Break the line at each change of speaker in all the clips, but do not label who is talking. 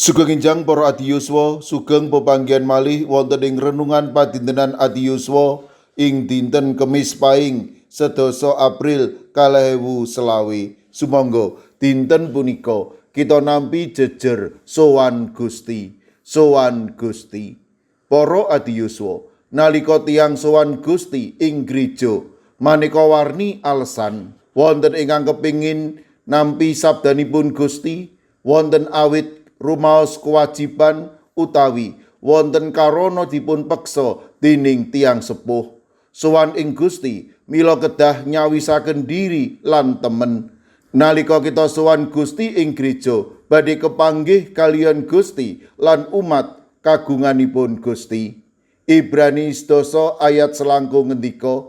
Sugeng enjang para adiyuswa, sugeng pepanggihan malih wonten ing renungan padintenan adiyuswa ing dinten Kemis Paing 10 April 2025. Sumangga dinten punika kita nampi jejer sowan Gusti, sowan Gusti. Para adiyuswa, nalika tiyang sowan Gusti ing gereja, maneka warni alesan. Wonten ingkang kepingin nampi sabdanipun Gusti, wonten awit rumaos kewajiban utawi wonten karana dipun peksa dening tiyang sepuh. Sowan ing Gusti mila kedah nyawisaken diri lan temen. Nalika kita sowan Gusti ing gereja, badhe kepanggih kaliyan Gusti lan umat kagunganipun Gusti. Ibrani 10 ayat selangkung ngendika,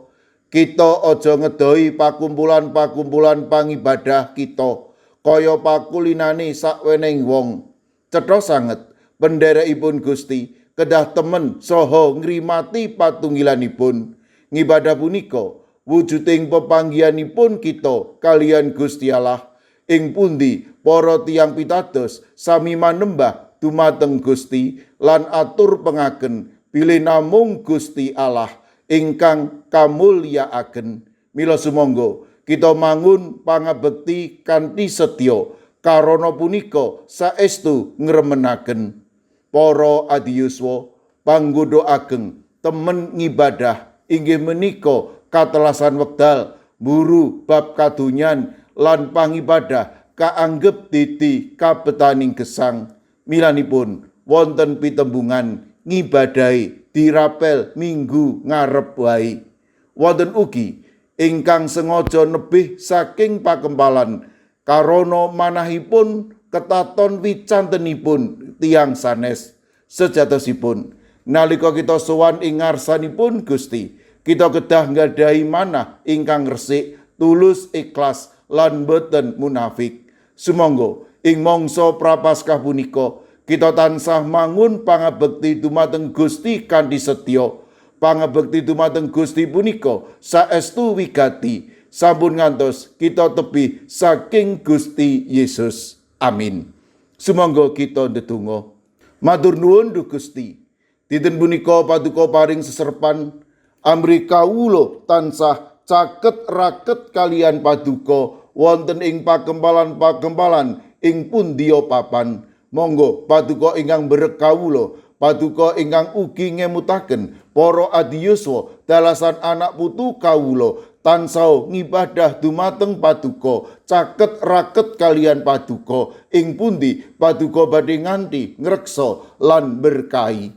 kita aja ngedohi pakumpulan-pakumpulan pangibadah kita kaya pakulinane sakweneng wong. Cetha sanget penderekipun Gusti kedah temen saha ngrimati patunggilanipun. Ngibadah punika wujuding pepanggihanipun kita kaliyan Gusti Allah, ing pundi para tiyang pitados sami manembah dumateng Gusti lan atur pengaken bilih namung Gusti Allah ingkang kamulyakaken. Mila sumangga kita mangun pangabekti kanthi setya, karana punika saestu ngremenaken. Para adiyuswa, panggoda ageng temen ngibadah inggih menika katelasan wekdal mburu bab kadonyan lan pangibadah kaanggep dadi kabetaning gesang. Milanipun wonten pitembungan ngibadahi dirapel minggu ngarep wae. Wonten ugi ingkang sengaja nebih saking pakempalan karana manahipun ketaton wicantenipun tiyang sanes. Sejatosipun nalika kita sowan ing ngarsanipun Gusti, kita kedah nggadahi manah ingkang resik, tulus, ikhlas lan boten munafik. Sumangga ing mangsa Prapaskah punika kita tansah mangun pangabekti dumateng Gusti kanthi setya. Pangabekti dumateng Gusti punika saestu wigati, sampun ngantos kita tebih saking Gusti Yesus. Amin. Sumangga kita ndedonga. Matur nuwun, Duh Gusti. Dinten punika paduka paring seserpan amrih kawula tansah caket raket kaliyan paduka wonten ing pakempalan-pakempalan ing pundiya papan. Monggo paduka ingkang berek kawula, paduka ingkang ugi ngemutaken para adiyuswa dalasan anak putu kawula tansah ngibadah dumateng paduka, caket raket kaliyan paduka, ing pundi paduka badhe nganti ngreksa lan berkahi.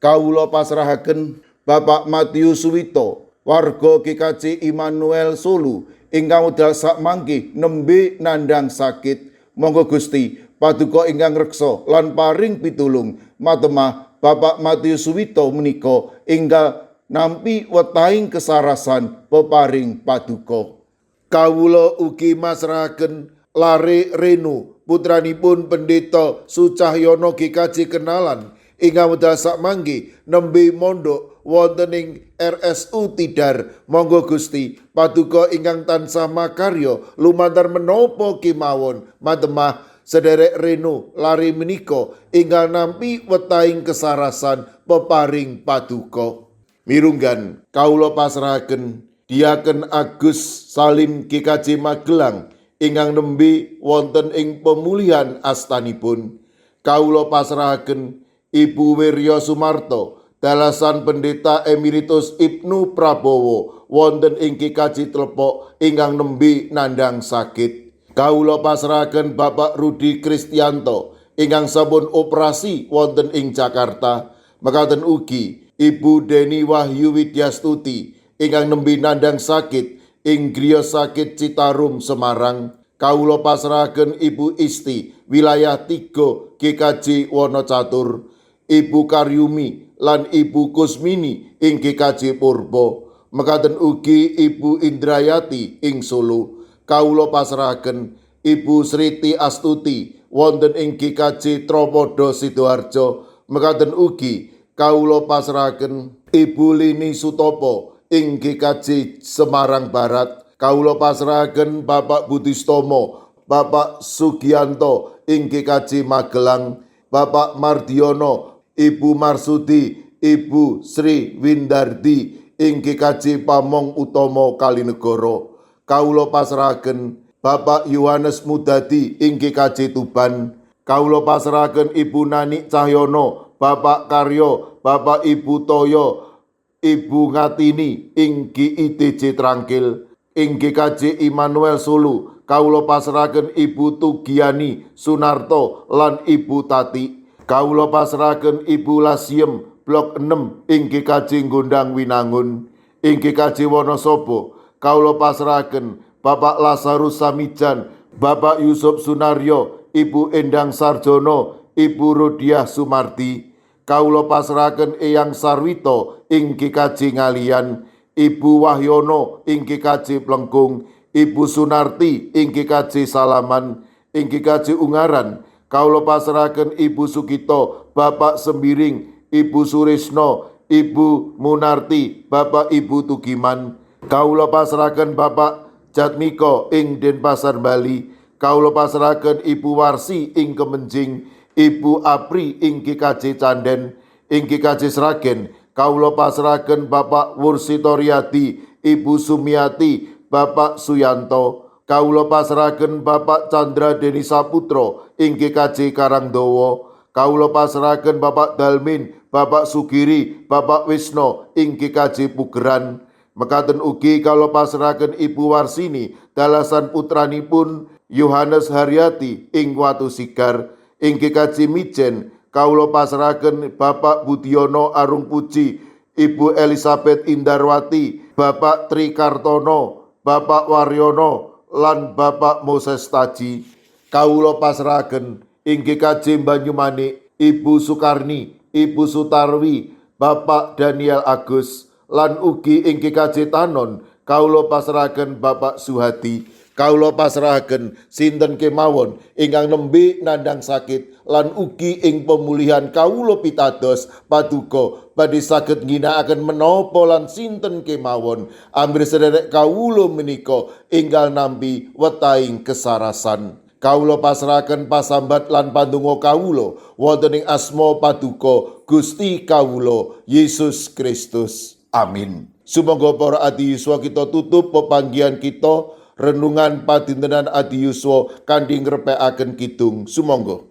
Kawula pasrahaken Bapak Matius Suwito, warga GKJ Immanuel Solo, ingkang wekdal sakmangke nembe nandhang sakit. Monggo Gusti paduka ingkang reksa lan paring pitulung matemah Bapak Matius Suwito menika enggal nampi wetahing kesarasan peparing paduka. Kawula ugi masrahaken lare Renu, putranipun Pendeta Sucahyono GKJ Kenalan, ingkang wekdal sakmangke nembe mondok wonten ing RSU Tidar. Monggo Gusti paduka ingkang tansah makarya lumantar menapa kemawon matemah sederek Reno lare menika ingkang nampi wetahing kesarasan peparing paduka. Mirunggan kawula pasrahaken Diaken Agus Salim GKJ Magelang ingkang nembe wonten ing pemulihan astanipun. Kawula pasrahaken Ibu Wirya Sumarto dalasan Pendeta Emeritus Ibnu Prabowo wonten ing GKJ Tlepok ingkang nembe nandhang sakit. Kawula pasrahaken Bapak Rudi Kristianto ingkang sampun operasi wonten ing Jakarta. Mekaten ugi Ibu Deni Wahyu Widyastuti ingkang nembe nandhang sakit ing Griya Sakit Citarum, Semarang. Kawula pasrahaken Ibu Isti wilayah 3 GKJ Wonocatur, Ibu Karyumi lan Ibu Kusmini ing GKJ Purbo. Mekaten ugi Ibu Indrayati ing Solo. Kawula pasrahaken Ibu Sriti Astuti wonten ing GKJ Tropodo, Sidoarjo. Mekaten ugi kawula pasrahaken Ibu Lini Sutopo ing GKJ Semarang Barat. Kawula pasrahaken Bapak Budistomo, Bapak Sugianto ing GKJ Magelang, Bapak Mardiono, Ibu Marsudi, Ibu Sri Windardi ing GKJ Pamong Utomo Kalinegoro. Kawula pasrahaken Bapak Yohanes Mudadi ing GKJ Tuban. Kawula pasrahaken Ibu Nani Cahyono, Bapak Karyo, Bapak Ibu Toyo, Ibu Ngatini ing GIDJ Trangkil. Ing GKJ Immanuel Solo, kawula pasrahaken Ibu Tugiani Sunarto lan Ibu Tati. Kawula pasrahaken Ibu Lasiem Blok 6 ing GKJ Gondang Winangun. Ing GKJ Wonosobo, kawula pasrahaken Bapak Lazarus Samijan, Bapak Yusuf Sunaryo, Ibu Endang Sarjono, Ibu Rodiah Sumarti. Kawula pasrahaken Eyang Sarwito ing GKJ Ngaliyan, Ibu Wahyono ing GKJ Plengkung, Ibu Sunarti ing GKJ Salaman, ing GKJ Ungaran. Kawula pasrahaken Ibu Sugito, Bapak Sembiring, Ibu Surisno, Ibu Munarti, Bapak Ibu Tugiman. Kawula pasrahaken Bapak Jatmiko ing Denpasar Bali. Kawula pasrahaken Ibu Warsi ing Kemenjing, Ibu Apri ing GKJ Canden, ing GKJ Sragen. Kawula pasrahaken Bapak Wursitoriadi, Ibu Sumiati, Bapak Suyanto. Kawula pasrahaken Bapak Chandra Deni Saputro ing GKJ Karangdowo. Kawula pasrahaken Bapak Dalmin, Bapak Sugiri, Bapak Wisno ing GKJ Pugeran. Mekaten ugi kawula pasrahaken Ibu Warsini dalasan putranipun Yohanes Haryati ing Watu Sigar. Ing GKJ Mijen kawula pasrahaken Bapak Budiono Arung Puji, Ibu Elizabeth Indarwati, Bapak Tri Kartono, Bapak Waryono lan Bapak Moses Taji. Kawula pasrahaken ing GKJ Banyumanik Ibu Sukarni, Ibu Sutarwi, Bapak Daniel Agus lan ugi ing GKJ Tanon kawula pasrahaken Bapak Suhadi. Kawula pasrahaken sinten kemawon ingkang nembe nandhang sakit lan ugi ing pemulihan kawula pitados paduka badhe saged ngginakaken menapa lan sinten kemawon amrih sederek kawula menika enggal nampi wetahing kesarasan. Kawula pasrahaken pasambat lan pandonga kawula wonten ing asma paduka Gusti kawula Yesus Kristus. Amin. Sumangga para adi yuswa kita tutup pepanggihan kita renungan padintenan adi yuswa kanthi ngrepekaken kidung. Sumangga.